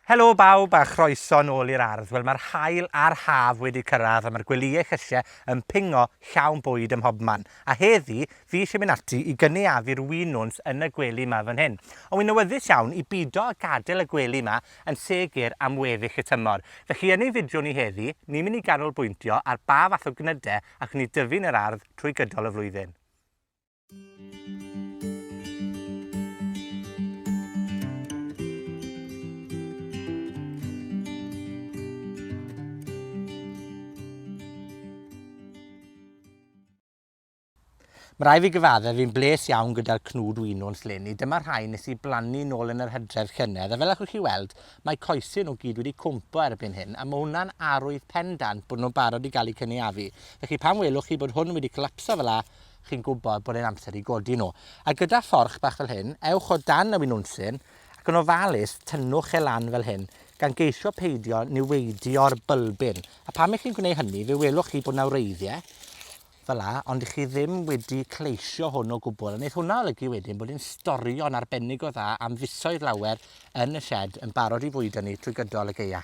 Helo bawb a chroeso nôl i'r ardd. Wel mae'r haul a'r haf wedi cyrraedd a mae'r gwelyau llysiau yn pingo llawn bwyd ym mhobman. A heddi, fi eisiau mynd ati i gynaeafu'r winwns yn y gwely 'ma fan hyn. Ond wi'n awyddus iawn i bido â gadael y gwely 'ma yn segur am weddill y tymor. Felly yn ein fideo ni heddi, ni'n mynd i ganolbwyntio ar ba fath o gnydau allwn ni dyfu yn yr ardd trwy gydol y flwyddyn. Ma' rai' fi gyfadde fi'n bles iawn gyda'r cnwd winwns leni. Dyma rhai nes i blannu nôl yn yr Hydref llynedd, a fel allwch chi weld, mae coese nhw gyd wedi cwmpo erbyn hyn, a ma' hwnna'n arwydd pendant bod nhw'n barod i gael eu cynaeafu. Felly pan welwch chi bod hwn wedi colapso fel 'a, chi'n gwybod bod e'n amser i godi nhw. A gyda fforch bach fel hyn, ewch o dan y winwnsyn, ac yn ofalus, tynnwch e lan fel hyn, gan geisio peidio niweidio'r bylbyn. A pan 'ych chi'n gwneud hynny, fe welwch chi bod 'na wreiddie, fel 'a, ond 'ych chi ddim wedi cleisio hwn o gwbl. A wneith hwnna olygu wedyn bod e'n storio'n arbennig o dda am fisoedd lawer yn y sied, yn barod i fwydo ni trwy gydol y gaea.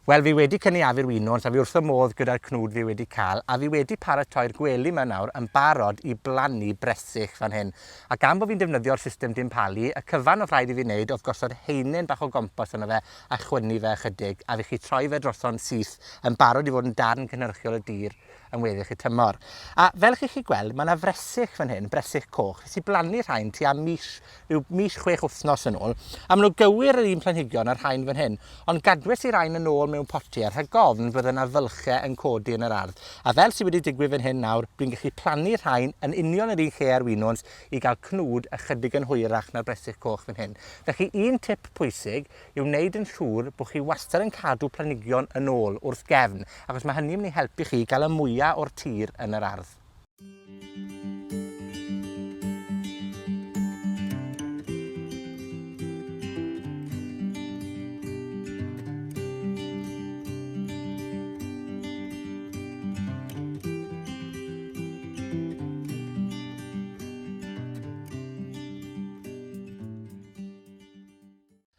Wel, fi wedi cynaeafu'r winwns, a fi wrth fy modd gyda'r cnwd fi wedi cael, a fi wedi paratoi'r gwely 'ma nawr yn barod i blannu bresych fan hyn. A gan bo fi'n defnyddio'r system dim palu, y cyfan o'dd rhaid i fi wneud o'dd gosod haenen bach o gompost arno fe a chwynnu fe ychydig, a fi 'llu troi fe droso'n syth, yn barod i fod yn darn cynhyrchiol o dir yn weddill y tymor. A fel chi 'llu gweld, ma' 'na fresych fan hyn, bresych coch. Nes i blannu rhain tua mis, rhyw mis chwech wythnos yn ôl, a ma' nhw gywir yr un planhigion â'r rhain fan hyn, ond gadwes i rain yn ôl mewn potiau rhag ofn fydde 'na fylche yn codi yn yr ardd. A fel sy wedi digwydd fan hyn nawr, dwi'n gallu plannu rhain yn union yr un lle â'r winwns i gael cnwd ychydig yn hwyrach na'r bresych coch fan hyn. Felly un tip pwysig yw wneud yn siŵr bod chi wastad yn cadw planhigion yn ôl wrth gefn, achos mae hynny'n mynd i helpu chi gael y mwya o'r tir yn yr ardd.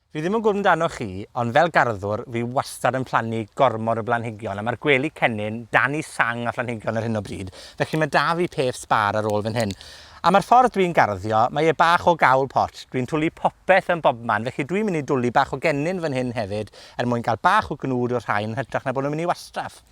Fi ddim yn gwybod amdanoch chi, ond fel garddwr, fi wastad yn plannu gormod o blanhigion, a mae'r gwely cennin dan i sang â phlanhigion ar hyn o bryd, felly mae 'da fi peth sbâr ar ôl fan hyn. A mae'r ffordd dwi'n garddio, mae e bach o gawl pot, dwi'n twlu popeth yn bobman, felly dwi'n mynd i dwlu bach o gennin fan hyn hefyd, er mwyn cael bach o gnwd o'r rhain, yn hytrach na bod nhw'n mynd i wastraff.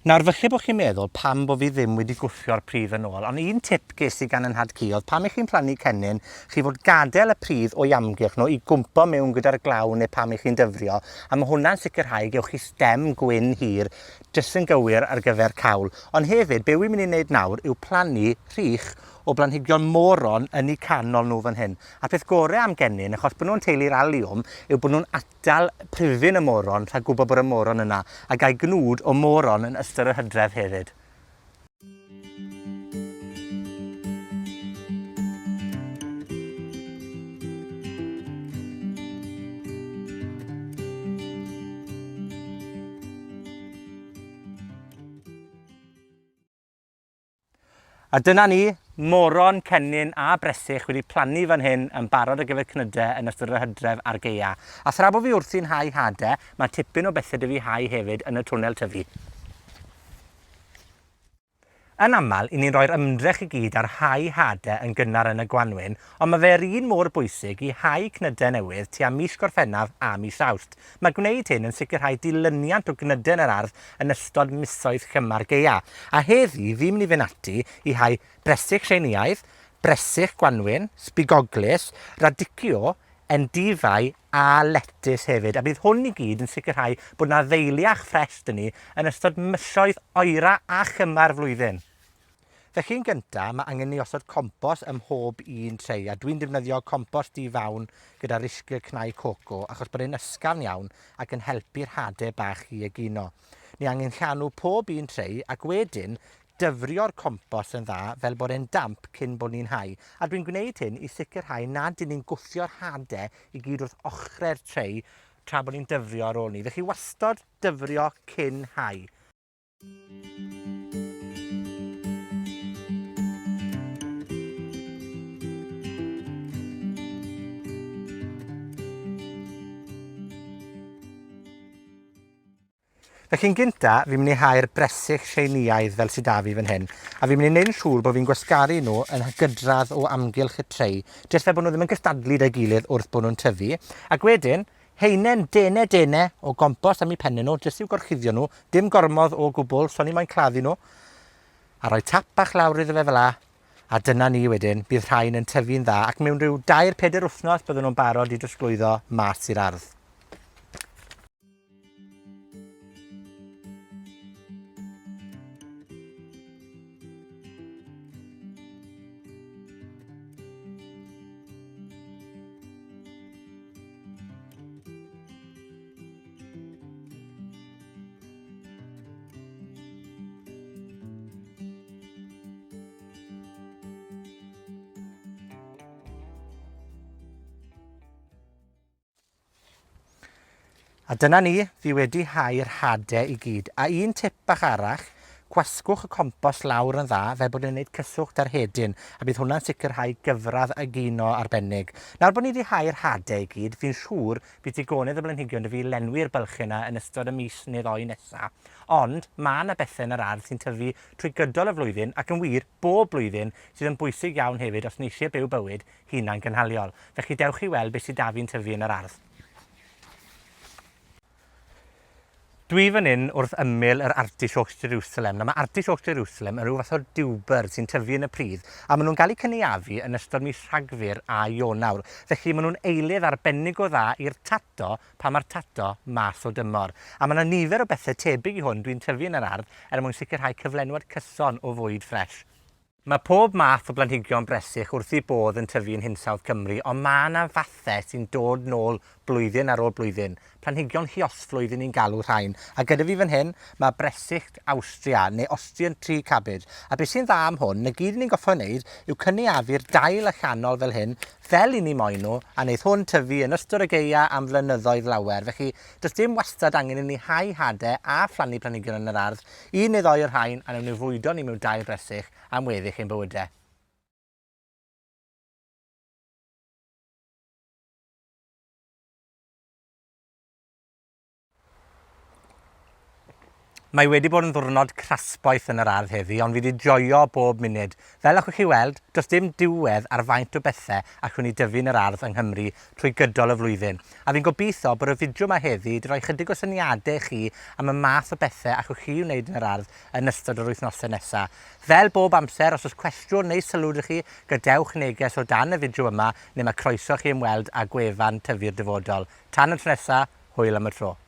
Nawr, falle bo' chi'n meddwl pam bo' fi ddim wedi gwthio'r pridd yn ôl, ond un tip ges i gan 'yn nhad-cu odd pan 'ych chi'n plannu cennin, chi fod gadel y pridd o'i amgylch nhw i gwmpo mewn gyda'r glaw ne' pan 'ych chi'n dyfrio, a ma' hwnna'n sicrhau gewch chi stem gwyn hir, jyst yn gywir ar gyfer cawl. Ond hefyd, be' wi myn' i neud nawr yw plannu rhych o blanhigion moron yn 'u canol nhw fan hyn. A'r peth gore am gennin, achos bod nhw'n teulu'r aliwm, yw bod nhw'n atal pryfyn y moron rhag gwybod bod y moron yna, a gael gnwd o moron yn ystod yr hydref hefyd. A dyna ni, moron, cennin a bresych wedi plannu fan hyn yn barod ar gyfer cnyde yn ystod yr hydref a'r gaea. A thra bo fi wrthi'n hau hade, mae tipyn o bethe 'da fi hau hefyd yn y twnnel tyfu. Yn amal, 'yn ni'n rhoi'r ymdrech i gyd ar hau hade yn gynnar yn y gwanwyn, ond ma' fe'r un mor bwysig i hau cnyde newydd tua mis Gorffennaf a mis Awst. Ma' gwneud hyn yn sicrhau dilyniant o gnyde yn yr ardd yn ystod misoedd llyma'r gaea. A heddi, fi myn' i fynd ati i hau bresych Sieineaidd, bresych gwanwyn, sbigoglys, radicchio, endifau a letys hefyd, a bydd hwn i gyd yn sicrhau bod 'na ddeiliach ffres 'da ni yn ystod misoedd oera a llyma'r flwyddyn. Felly yn gynta, ma' angen ni osod compos ym mhob un tray, a dwi'n defnyddio compos di-fawn gyda rhisgl cnau coco, achos bod e'n ysgafn iawn ac yn helpu'r hade bach i egino. Ni angen llanw pob un tray, ac wedyn dyfrio'r compost yn dda fel bod e'n damp cyn bod ni'n hau. A dwi'n gwneud hyn i sicrhau nad 'yn ni'n gwthio'r hade i gyd wrth ochre'r tray tra bod ni'n dyfrio ar ôl 'ny. Felly wastod dyfrio cyn hau. Felly yn gynta, fi'n mynd i hau'r bresych Sieineaidd fel sy 'da fi fan hyn, a fi'n mynd i wneud yn siŵr bod fi'n gwasgaru nhw yn hygydradd o amgylch y tray, jyst fel bod nhw ddim yn cystadlu 'da'i gilydd wrth bod nhw'n tyfu. Ac wedyn, haenen dene dene o gompost am 'u penne nhw, jyst i'w gorchuddio nhw, dim gormod o gwbwl, so ni moyn claddu nhw. A rhoi tap bach lawr iddo fe fel 'a, a dyna ni wedyn, bydd rhain yn tyfu'n dda, ac mewn rhyw dair, peder wthnos bydden nhw'n barod i drosglwyddo mas i'r ardd. A dyna ni, fi wedi hau'r hade i gyd. A un tip bach arall, gwasgwch y compost lawr yn dda fel bod e'n neud cyswllt â'r hedyn, a bydd hwnna'n sicrhau gyfradd egino arbennig. Nawr bod ni wedi hau'r hade i gyd, fi'n siŵr bydd digonedd o blanhigion 'da fi i lenwi'r bylchie 'na yn ystod y mis neu ddoi nesa. Ond, ma' 'na bethe yn yr ardd sy'n tyfu trwy gydol y flwyddyn, ac yn wir, bob blwyddyn, sydd yn bwysig iawn hefyd os ni isie byw bywyd hunan-gynhaliol. Felly dewch i weld beth sydd 'da fi'n tyfu yn yr ardd. Dwi fan 'yn wrth ymyl yr artichokes Jerusalem. Nawr ma' artichokes Jerusalem yn ryw fath o diwbyr sy'n tyfu yn y pridd, a ma' nw'n ga'l 'u cynaeafu yn ystod mis Rhagfyr a Ionawr. Felly ma' nw'n eilydd arbennig o dda i'r tato pan ma'r tato mas o dymor. A ma' 'na nifer o bethe tebyg i hwn dwi'n tyfu yn yr ardd er mwyn sicrhau cyflenwad cyson o fwyd ffres. Mae pob math o blanhigion bresych wrth eu bodd yn tyfu yn hinsawdd Cymru, ond mae 'na fathe sy'n dod nôl blwyddyn ar ôl blwyddyn. Planhigion lluosflwydd 'yn ni'n galw rhain. A gyda fi fan hyn, mae bresych Awstria, neu Austrian tree cabbage. A be sy'n dda am hwn, 'na gyd 'yn ni'n goffo wneud yw cynaeafu'r dail allanol fel hyn, fel 'yn ni moyn nhw, a neith hwn tyfu yn ystod y gaea am flynyddoedd lawer. Felly, does dim wastad angen i ni hau hade a phlannu planhigion yn yr ardd, Un neu ddou o'r rhain, a newn ni fwydo ni mewn dail bresych am weddill ein bywyde. Mae wedi bod yn ddwrnod crasboeth yn yr ardd heddi, ond fi 'di joio bob munud. Fel allwch chi weld, does dim diwedd ar faint o bethe allwn ni dyfu yn yr ardd yng Nghymru trwy gydol y flwyddyn. A fi'n gobeithio bod y fideo 'ma heddi 'di rhoi chydig o syniade i chi am y math o bethe allwch chi wneud yn yr ardd yn ystod yr wythnose nesa. Fel bob amser, os o's cwestiwn neu sylw 'da chi, gadewch neges o dan y fideo yma, neu ma' croeso i chi ymweld â gwefan Tyfu'r Dyfodol. Tan y tro nesa, hwyl am y tro.